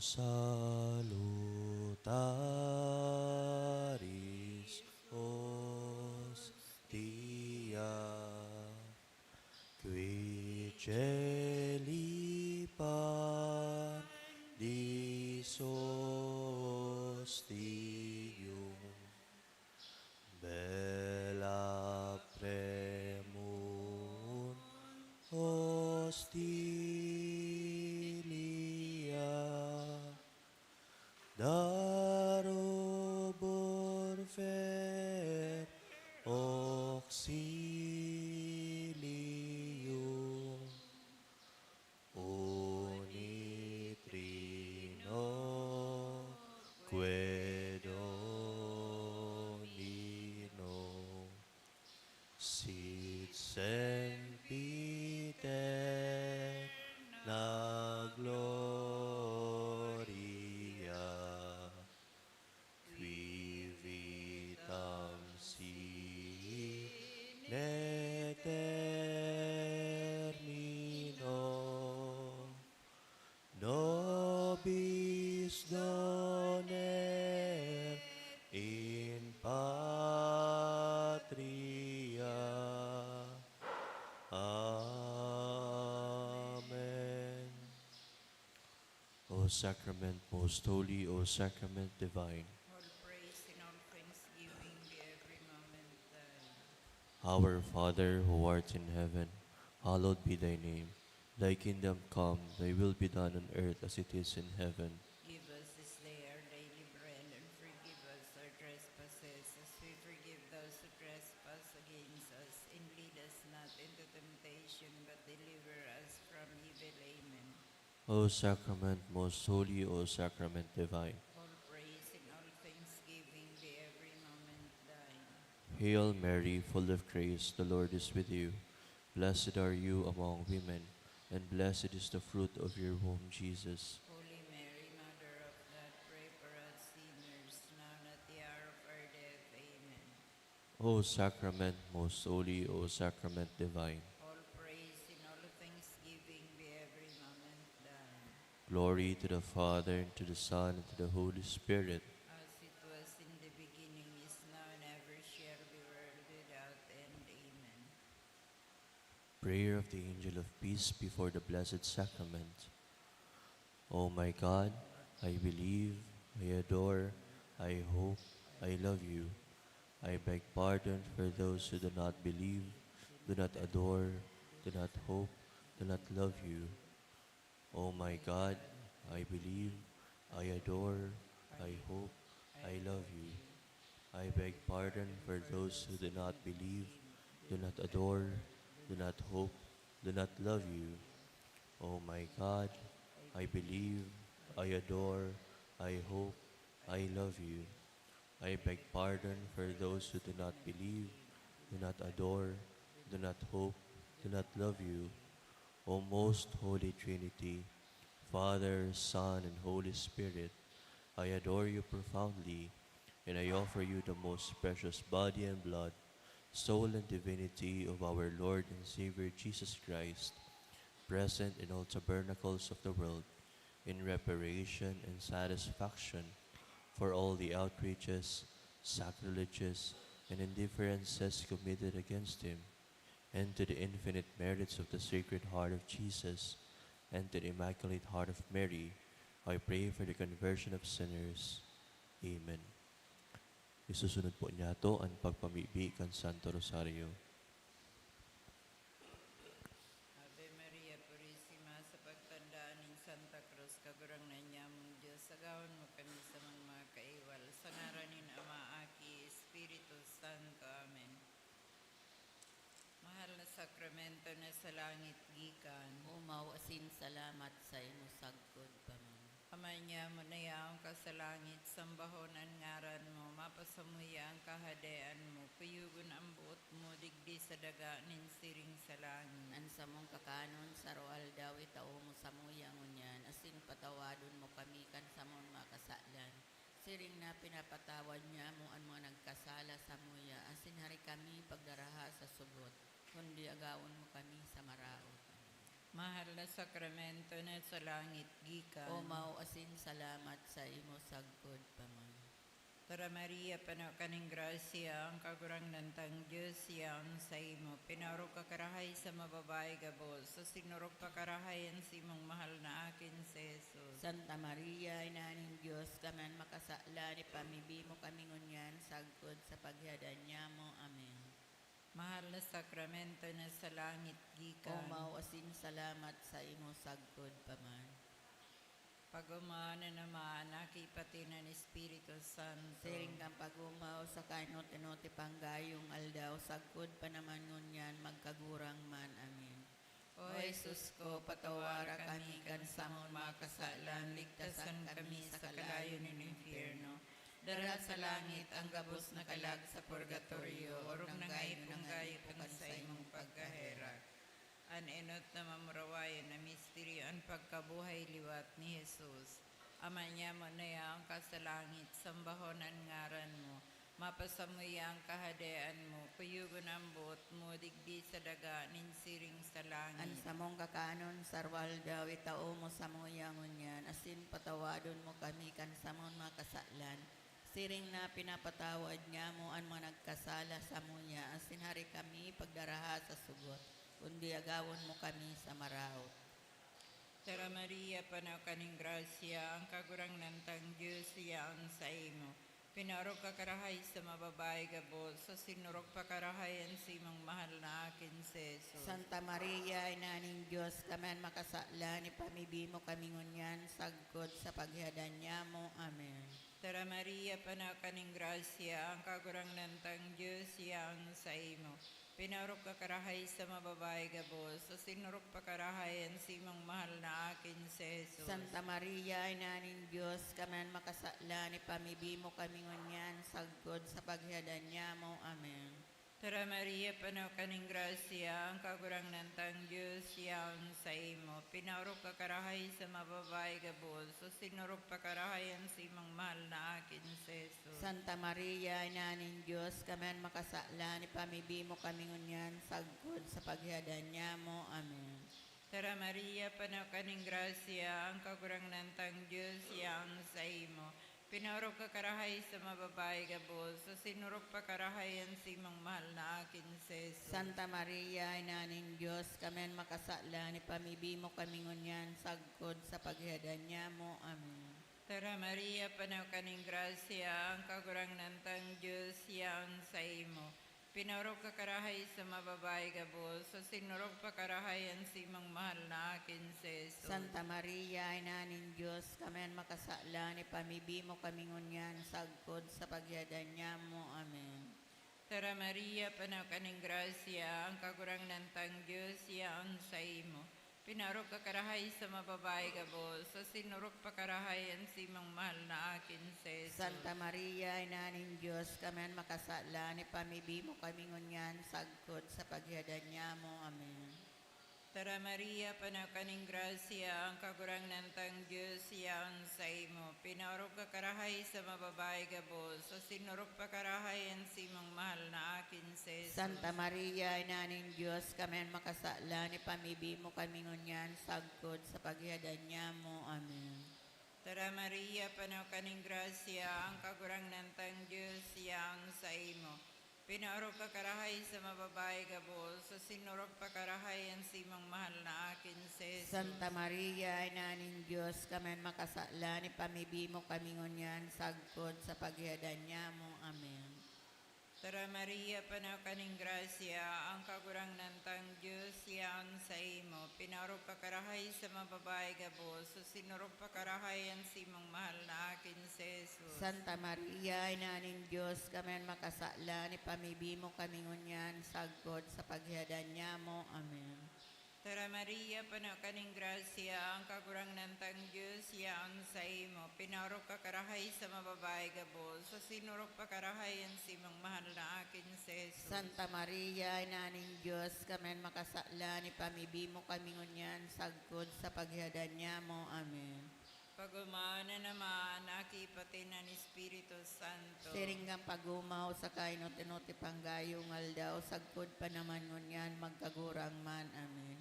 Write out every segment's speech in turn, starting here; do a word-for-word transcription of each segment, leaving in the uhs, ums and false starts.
Salutaris hostia, qui celi pandis hostium, bella primum hostilia, darobor fer auxilium, uni trinoque domino, sit sempiterna gloria, qui vitam sine termino nobis donet in patria. Amen. O sacrament most holy, O sacrament divine. All praise and all thanksgiving be every moment thine. Our Father, who art in heaven, hallowed be thy name. Thy kingdom come, thy will be done on earth as it is in heaven. Give us this day our daily bread, and forgive us our trespasses, as we forgive those who trespass against us. And lead us not into temptation, but deliver us from evil. Amen. O sacrament most holy, O sacrament divine. All praise and all thanksgiving be every moment thine. Hail Mary, full of grace, the Lord is with you. Blessed are you among women, and blessed is the fruit of your womb, Jesus. Holy Mary, Mother of God, pray for us sinners, now and at the hour of our death. Amen. O sacrament most holy, O sacrament divine. All praise and all thanksgiving be every moment thine. Glory to the Father, and to the Son, and to the Holy Spirit. As it was in the beginning, is now, and ever shall be, world without end. Amen. Prayer of the Angel of Peace before the Blessed Sacrament. O my God, I believe, I adore, I hope, I love you. I beg pardon for those who do not believe, do not adore, do not hope, do not love you. O my God, I believe, I adore, I hope, I love you. I beg pardon for those who do not believe, do not adore, do not hope, do not love you. O my God, I believe, I adore, I hope, I love you. I beg pardon for those who do not believe, do not adore, do not hope, do not love you. O most holy Trinity, Father, Son, and Holy Spirit, I adore you profoundly, and I offer you the most precious body and blood, soul and divinity of our Lord and Savior Jesus Christ, present in all tabernacles of the world, in reparation and satisfaction for all the outrages, sacrileges, and indifferences committed against him, and to the infinite merits of the Sacred Heart of Jesus and the Immaculate Heart of Mary, I pray for the conversion of sinners. Amen. Isusunod po niyato an pagpamibi kan Santo Rosario. Ave Maria Purisima, sa pagtanda nin Santa Cruz, Kagurangnan nyamong Dios, agawon mo kami sa mga, mga kaiwal, sa ngaran nin Ama, Aki, Espiritu Santo. Amen. Mahal na sakramento na sa langit gikan. Omaw asin salamat saimo sagkod pa man. Ama nyamo na yaon ka sa langit, sambahon an ngaran mo, mapasamuya an kahadean mo, kuyogon an boot mo digdi sa daga nin siring sa langit. An samong kakanon sa aroaldaw itao mo samuya ngunyan, asin patawadon mo kami kan samong mga kasalan, siring na pinapatawad nyamo an mga nagkasala samuya, asin hari kami pagdaraha sa subot, kundi agawon mo kami sa maraot. Mahal na Sakramento na sa langit gikan. Omaw asin salamat sa imo sagkod pa man. Tara, Maria, pano ka ning grasya, ang Kagurangnan tang Dios yaon saimo. Pinaorog ka karahay sa mababae gabos, sa sinurog pa karahay an simong mahal na akin si Jesus. Santa Maria, Ina nin Dios, kaman makasalan, ipamibi mo kami ngunyan, sagkod sa paghihadan nyamo. Amen. Mahal na sakramento na sa langit gikan. Omaw asin salamat sa imo sagkod pa man. Pag-omaw na naman, Aki, pati na ni Espiritu Santo. Siring kan pag-omaw sa kainot-inot pang gayong aldaw, sagkod pa naman ngunyan, magkagurang man. Amen. O Jesus ko, patawara kami kan samong mga kasalan, ligtasan kami sa kalayo nin impyerno. Dara sa langit ang gabos na kalag sa purgatorio, orog na nga ipong gayo kan saimong pagkaherak. An enot na mamurawayan na misteryo, an pagkabuhay liwat ni Jesus. Ama nyamo na yaon ka sa langit, sambahon an ngaran mo. Mapasamuya an kahadean mo, kuyogon an boot mo digdi sa daga nin siring sa langit. An samong kakanon sa arwaldaw itao mo samuya ngunyan, asin patawadon mo kami kan samong mga kasalan, siring na pinapatawad nyamo an mga nagkasala samuya, asin hari kami pagdaraha sa sugot, kundi agawon mo kami sa maraot. Tara, Maria, panaw ka nin grasya, ang Kagurangnan tang Dios yaon saimo. Pinaorog ka karahay sa mababae gabos, sa sinurog pa karahay an simong mahal na akin si Jesus. Santa Maria, Ina nin Dios, kami an makasalan, ipamibi mo kami ngunyan, sagkod sa paghihadan nyamo. Amen. Tara, Maria, panaw ka nin grasya, ang Kagurangnan tang Dios yaon saimo. Pinaorog ka karahay sa mababae gabos, sa sinurog pa karahay an simong mahal na akin si Jesus. Santa Maria, Ina nin Dios, kami an makasalan, ipamibi mo kami ngunyan, sagkod sa paghihadan nyamo. Amen. Tara, Maria, panaw ka nin grasya, ang Kagurangnan tang Dios yaon saimo. Pinaorog ka karahay sa mababae gabos, sa sinurog pa karahay an simong mahal na akin si Jesus. Santa Maria, Ina nin Dios, kami an makasalan, ipamibi mo kami ngunyan, sagkod sa paghihadan nyamo. Amen. Tara, Maria, panaw ka nin grasya, ang Kagurangnan tang Dios yaon saimo. Pinaorog ka karahay sa mababae gabos, sa sinurog pa karahay an simong mahal na akin si Jesus. Santa Maria, Ina nin Dios, kami an makasalan, ipamibi mo kami ngunyan, sagkod sa paghihadan nyamo. Amen. Tara, Maria, panaw ka nin grasya, ang Kagurangnan tang Dios yaon saimo. Pinaorog ka karahay sa mababae gabos, sa sinurog pa karahay an simong mahal na akin si Jesus. Santa Maria, Ina nin Dios, kami an makasalan, ipamibi mo kami ngunyan, sagkod sa paghihadan nyamo. Amen. Tara, Maria, panaw ka nin grasya, ang Kagurangnan tang Dios yaon saimo. Pinaorog ka karahay sa mababae gabos, sa sinurog pa karahay an simong mahal na akin si Jesus. Santa Maria, Ina nin Dios, kami an makasalan, ipamibi mo kami ngunyan, sagkod sa paghihadan nyamo. Amen. Tara, Maria, panaw ka nin grasya, ang Kagurangnan tang Dios yaon saimo. Pinaorog ka karahay sa mababae gabos, sa sinurog pa karahay an simong mahal na akin si Jesus. Santa Maria, Ina nin Dios, kami an makasalan, ipamibi mo kami ngunyan, sagkod sa paghihadan nyamo. Amen. Tara, Maria, panaw ka nin grasya, ang Kagurangnan tang Dios yaon saimo. Pinaorog ka karahay sa mababae gabos, sa sinurog pa karahay an simong mahal na akin si Jesus. Santa Maria, Ina nin Dios, kami an makasalan, ipamibi mo kami ngunyan, sagkod sa paghihadan nyamo. Amen. Tara, Maria, panaw ka nin grasya, ang Kagurangnan tang Dios yaon saimo. Pinaorog ka karahay sa mababae gabos, sa sinurog pa karahay an simong mahal na akin si Jesus. Santa Maria, Ina nin Dios, kami an makasalan, ipamibi mo kami ngunyan, sagkod sa paghihadan nyamo. Amen. Tara, Maria, panaw ka nin grasya, ang Kagurangnan tang Dios yaon saimo. Pinaorog ka karahay sa mababae gabos, sa sinurog pa karahay an simong mahal na akin si Jesus. Santa Maria, Ina nin Dios, kami an makasalan, ipamibi mo kami ngunyan, sagkod sa paghihadan nyamo. Amen. Pag-omaw na naman, Aki, pati na ni Espiritu Santo. Siring kan pag-omaw sa kainot-inot pang gayong aldaw, sagkod pa naman ngunyan, magkagurang man. Amen.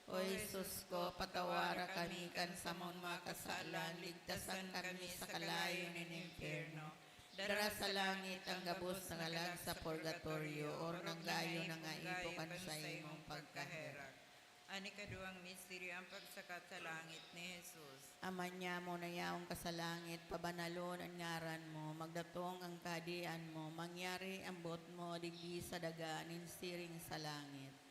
O Jesus ko, patawara kami kan samong mga kasalan, ligtasan kami sa kalayo nin impyerno. Dara sa langit ang gabos na kalag sa purgatorio, orog na gayo na nga ipo kan saimong pagkaherak. An ikaduwang misteryo, ang pagsakat sa langit ni Jesus. Ama niamo na yaon ka sa langit, pabanalon an ngaran mo, magdatong ang kahadean mo, mangyari ang boot mo digdi sa daga nin siring sa langit.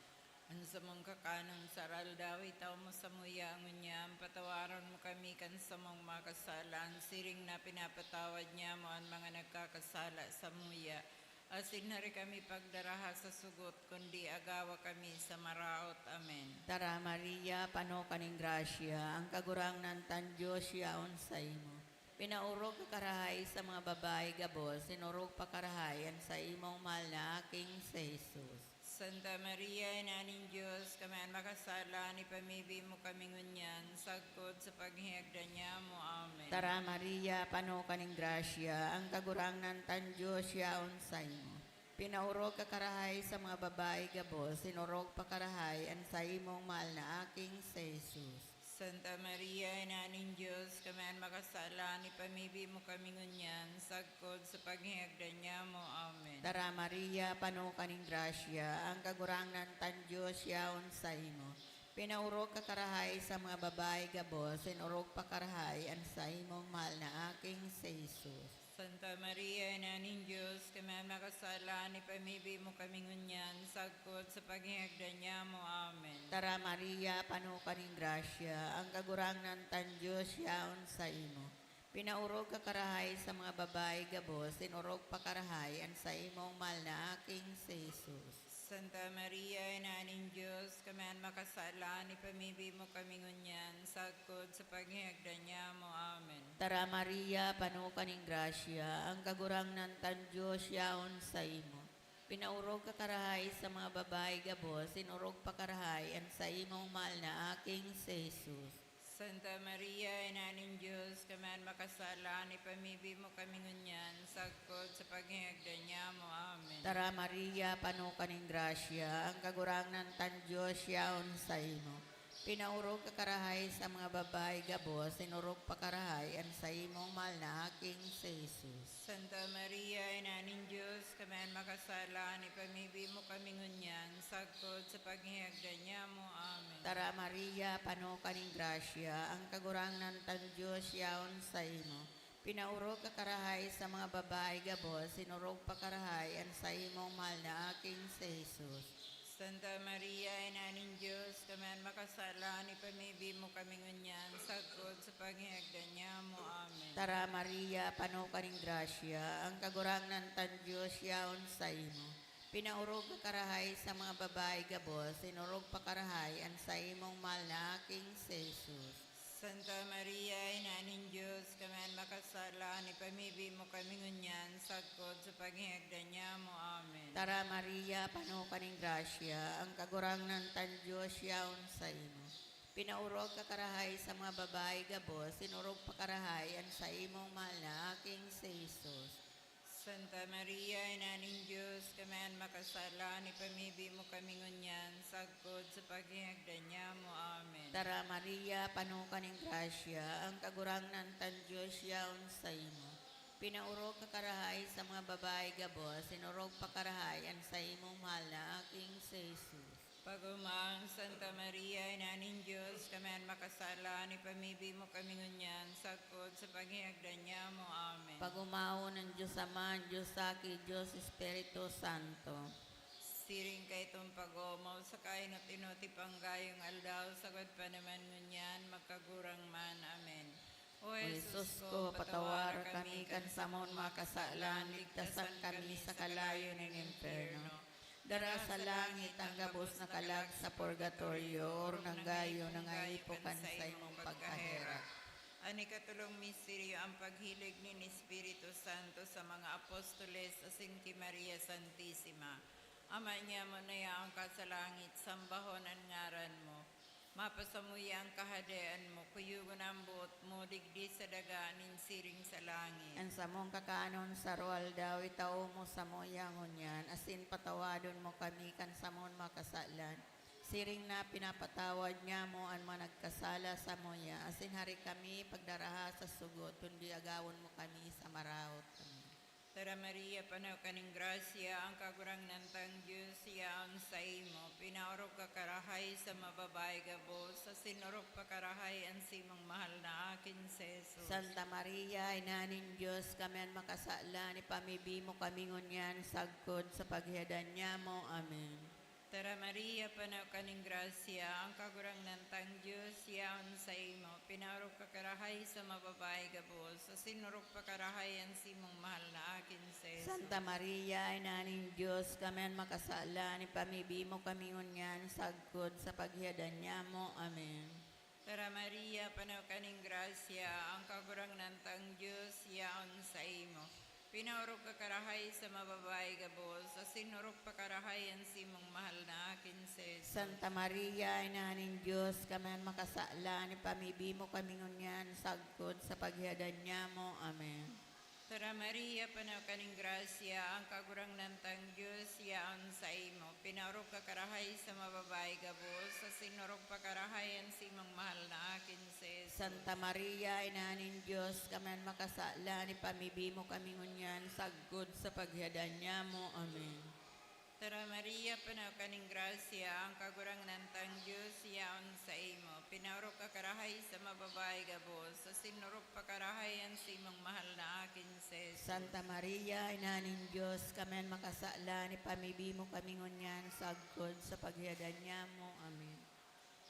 An samong kakanon sa aroaldaw, itao mo samuya ngunyan, patawaron mo kami kan samong mga kasalan, siring na pinapatawad niamo an mga nagkakasala samuya. Asin hari kami pagdaraha sa sugot, kundi agawa kami sa maraot. Amen. Tara, Maria, pano ka nin grasya, ang Kagurangnan kan Dios yaon saimo. Pinaorog ka karahay sa mga babayi gabos, asin orog pa karahay an saimong mahal na aking si Jesus. Santa Maria, Ina nin Dios, kami an makasalan, ipamibi mo kami ngunyan, sagkod sa paghingagdan niamo. Amen. Tara, Maria, pano ka nin grasya, ang Kagurangnan kan Dios yaon saimo. Pinaorog ka karahay sa mga babayi gabos, asin orog pa karahay an saimong mahal na aking si Jesus. Santa Maria, Ina nin Dios, kami an makasalan, ipamibi mo kami ngunyan, sagkod sa paghingagdan niamo. Amen. Tara, Maria, pano ka nin grasya, ang Kagurangnan kan Dios yaon saimo. Pinaorog ka karahay sa mga babayi gabos, asin orog pa karahay an saimong mahal na aking si Jesus. Santa Maria, Ina nin Dios, kami an makasalan, ipamibi mo kami ngunyan, sagkod sa paghingagdan niamo. Amen. Tara, Maria, pano ka nin grasya, ang Kagurangnan kan Dios yaon saimo. Pinaorog ka karahay sa mga babayi gabos, asin orog pa karahay an saimong mahal na aking si Jesus. Santa Maria, Ina nin Dios, kami an makasalan, ipamibi mo kami ngunyan, sagkod sa paghingagdan niamo. Amen. Tara, Maria, pano ka nin grasya, ang Kagurangnan kan Dios yaon saimo. Pinaorog ka karahay sa mga babayi gabos, asin orog pa karahay an saimong mahal na aking si Jesus. Santa Maria, Ina nin Dios, kami an makasalan, ipamibi mo kami ngunyan, sagkod sa paghingagdan niamo. Amen. Tara, Maria, pano ka nin grasya, ang Kagurangnan kan Dios yaon saimo. Pinaorog ka karahay sa mga babayi gabos, asin orog pa karahay an saimong mahal na aking si Jesus. Santa Maria, Ina nin Dios, kami an makasalan, ipamibi mo kami ngunyan, sagkod sa paghingagdan niamo. Amen. Tara, Maria, pano ka nin grasya, ang Kagurangnan kan Dios yaon saimo. Pinaorog ka karahay sa mga babayi gabos, asin orog pa karahay an saimong mahal na aking si Jesus. Santa Maria, Ina nin Dios, kami an makasalan, ipamibi mo kami ngunyan, sagkod sa paghingagdan niamo. Amen. Tara, Maria, pano ka nin grasya, ang Kagurangnan kan Dios yaon saimo. Pinaorog ka karahay sa mga babayi gabos, asin orog pa karahay an saimong mahal na aking si Jesus. Santa Maria, Ina nin Dios, kami an makasalan, ipamibi mo kami ngunyan, sagkod sa paghingagdan niamo. Amen. Tara, Maria, pano ka nin grasya, ang Kagurangnan kan Dios yaon saimo. Pinaorog ka karahay sa mga babayi gabos, asin orog pa karahay an saimong mahal na aking si Jesus. Santa Maria, Ina nin Dios, kami an makasalan, ipamibi mo kami ngunyan, sagkod sa paghingagdan niamo. Amen. Tara, Maria, pano ka nin grasya, ang Kagurangnan kan Dios yaon saimo. Pinaorog ka karahay sa mga babayi gabos, asin orog pa karahay an saimong mahal na aking si Jesus. Pag-omaon, Santa Maria, Ina nin Dios, kami an makasalan, ipamibi mo kami ngunyan, sagkod sa paghingagdan niamo. Amen. Pag-omaon an Dios Ama, an Dios Aki, Dios Espiritu Santo. Siring kaitong pag-oomaw sa kainot-inoti panggayong aldaw, sagad pa naman ngunyan, magkagurang man. Amen. O Jesus ko, patawara kami kan samon mga kasalan, ligtasan kami sa kalayo nin impyerno. Dara sa langit ang gabos na kalag sa purgatorio, orog na gayo na nga ipo kan saimong pagkaherak. An ikatulong misteryo, ang paghilig nin Espiritu Santo sa mga apostoles asin ki Maria Santisima. Ama niamo na yaon ka sa langit, sambahon an ngaran mo. Mapasamuya an kahadean mo, kuyogon an boot mo digdi sa daga nin siring sa langit. An samong kakanon sa aroaldaw, itao mo samuya ngunyan, asin patawadon mo kami kan samon mga kasalan, Siring na pinapatawad niamo an mga nagkasala samuya, asin hari kami pagdaraha sa sugot, kundi agawon mo kami sa maraot. Amen. Tara, Maria, pano ka nin grasya, ang Kagurangnan tang Dios yaon saimo. Pinaorog ka karahay sa mababae gabos, asin orog pa karahay an simong mahal na aki, si Jesus. Santa Maria, Ina nin Dios, kami an makasalan, ipamibi mo kami ngunyan sagkod sa paghiadan niamo. Amen. Tara, Maria, pano ka nin grasya, ang Kagurangnan tang Dios yaon saimo. Pinaorog ka karahay sa mababae gabos, asin orog pa karahay an simong mahal na aki, si Jesus. Santa Maria, Ina nin Dios, kami an makasalan, ipamibi mo kami ngunyan sagkod sa paghiadan niamo. Amen. Tara, Maria, pano ka nin grasya, ang Kagurangnan tang Dios yaon saimo. Pinaorog ka karahay sa mababae gabos, asin orog pa karahay an simong mahal na aki, si Jesus. Santa Maria, Ina nin Dios, kami an makasalan, ipamibi mo kami ngunyan sagkod sa paghiadan niamo. Amen. Tara, Maria, pano ka nin grasya, ang Kagurangnan tang Dios yaon saimo. Pinaorog ka karahay sa mababae gabos, asin orog pa karahay an simong mahal na aki, si Jesus. Santa Maria, Ina nin Dios, kami an makasalan, ipamibi mo kami ngunyan sagkod sa paghiadan niamo. Amen. Tara, Maria, pano ka nin grasya, ang Kagurangnan tang Dios yaon saimo. Pinaorog ka karahay sa mababae gabos, asin orog pa karahay an simong mahal na aki, si Jesus. Santa Maria, Ina nin Dios, kami an makasalan, ipamibi mo kami ngunyan sagkod sa paghiadan niamo. Amen.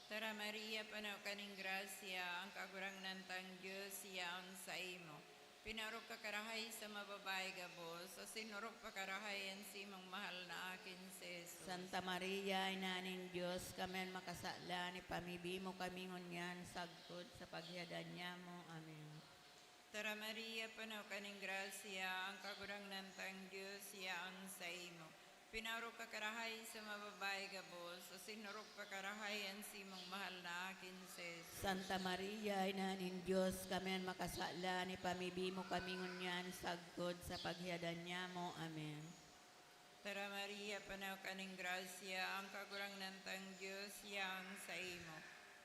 Tara, Maria, pano ka nin grasya, ang Kagurangnan tang Dios yaon saimo. Pinaorog ka karahay sa mababae gabos, asin orog pa karahay an simong mahal na aki, si Jesus. Santa Maria, Ina nin Dios, kami an makasalan, ipamibi mo kami ngunyan sagkod sa paghiadan niamo. Amen. Tara, Maria, pano ka nin grasya, ang Kagurangnan tang Dios yaon saimo. Pinaorog ka karahay sa mababae gabos, asin orog pa karahay an simong mahal na aki, si Jesus. Santa Maria, Ina nin Dios, kami an makasalan, ipamibi mo kami ngunyan sagkod sa paghiadan niamo. Amen. Tara, Maria, pano ka nin grasya, ang Kagurangnan tang Dios yaon saimo.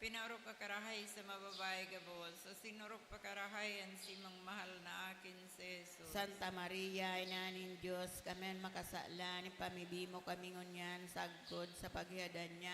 Pinaorog ka karahay sa mababae gabos, asin orog pa karahay an simong mahal na aki, si Jesus. Santa Maria, Ina nin Dios, kami an makasalan, ipamibi mo kami ngunyan sagkod sa paghiadan niamo.